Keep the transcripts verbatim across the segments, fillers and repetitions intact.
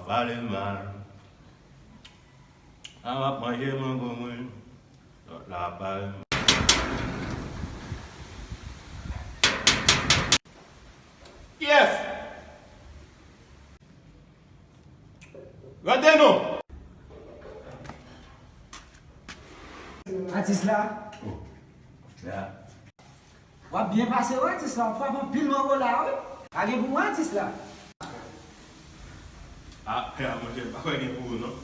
Pale mal. A w ap manje mango mwen. Lòt la ap pale. Yes! Rete non! Atis la. Oh. La. W ap byen pase wi atis la, w ap frape anpil mango la wi. Pa gen pou mwen atis la. Ah, pè a monchè, m pa kwè gen pou ou non.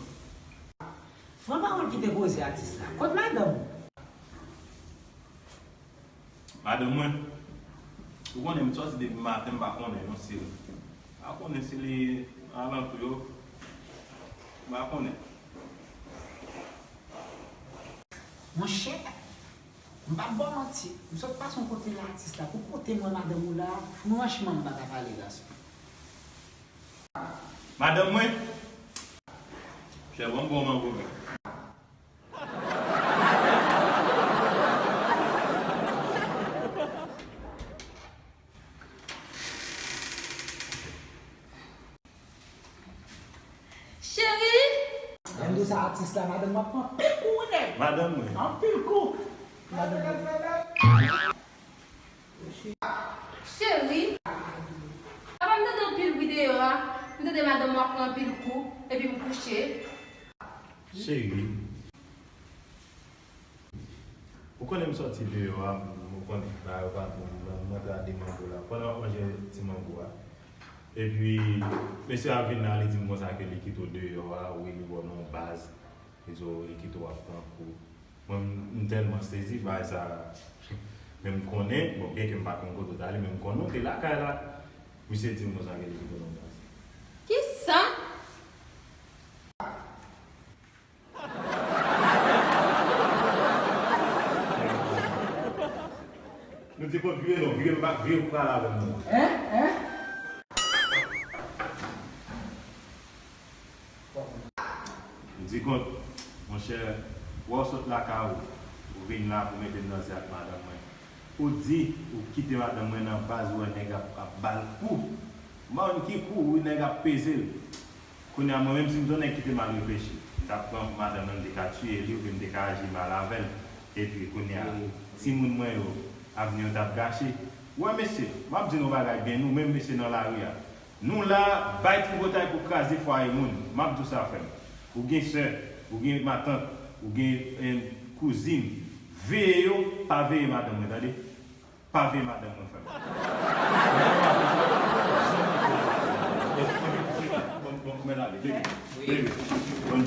Pran pawòl kite koze atis la. Kot madanm ou? Madanm mwen, ou konnen m sòti depi maten, m pa konnen non si l, m pa konnen si li alantou yo, m pa konnen. Monchè, m p ap ba w manti, m sot pase yon kote la atis la, pou kote m wè madanm ou la, franchman m pa ka pale gason. Madanm mwen, chè, ban m bon mango menm. Cheri! Lè m di w sa atis la, madanm mwen ap pran anpil kou wi nèg. Madanm mwen. Anpil kou. Madanm mwen. Cheri, papa m tande anpil bri deyò a. M tande madanm mwen ap pran anpil kou, epi m kouche. Cheri, ou konnen m sòti deyò a, ou konnen bagay yo pa bon, m rantre a de mango la. Pandan m ap manje ti mango a, epi mesye a vin la, li di m konsa ke li kite w deyò a, wi, li ba w nan yon baz. Li di w li kite w ap pran kou. Mwen, m, m tèlman sezi bagay sa. Men m konnen, bon, byenke m pa konn kote w t ale, men m konnen w te lakay la. Misye di m konsa ke li kite w nan baz. Kisa? Nou di konn vire non, vire m pa, vire pou pale avè m non. Hein? Hein? Ou di kont, monchè, wè w sot lakay ou, ou vin la pou mete m nan zye ak madanm mwen. Ou di ou kite madanm mwen nan baz, ou wè nèg ap, ap ba l kou. M pa konn ki kou, wi, nèg ap peze l. Kounye a, mwen menm, si m t on nèg ki te mal reflechi, m t ap pran madanm nan, m te ka tiye li, oubyen m te ka aji mal avè l. Epi, kounye a, timoun mwen yo, avni yo t ap gache. Wè, mesye, m ap di nou bagay byen, nou menm mesye nan lari a. Nou la, bay tripotay pou kraze fwaye moun. M ap di w sa, frè m. Ou gen sè, ou gen matant, ou gen, eh, kouzin. Veye yo, pa veye madanm mwen, tande. Pa veye madanm mwen, frè m. Bon, bon, men ale, baby. Baby. Bon,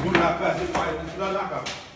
moun la kraze fwaye moun, la, la, la.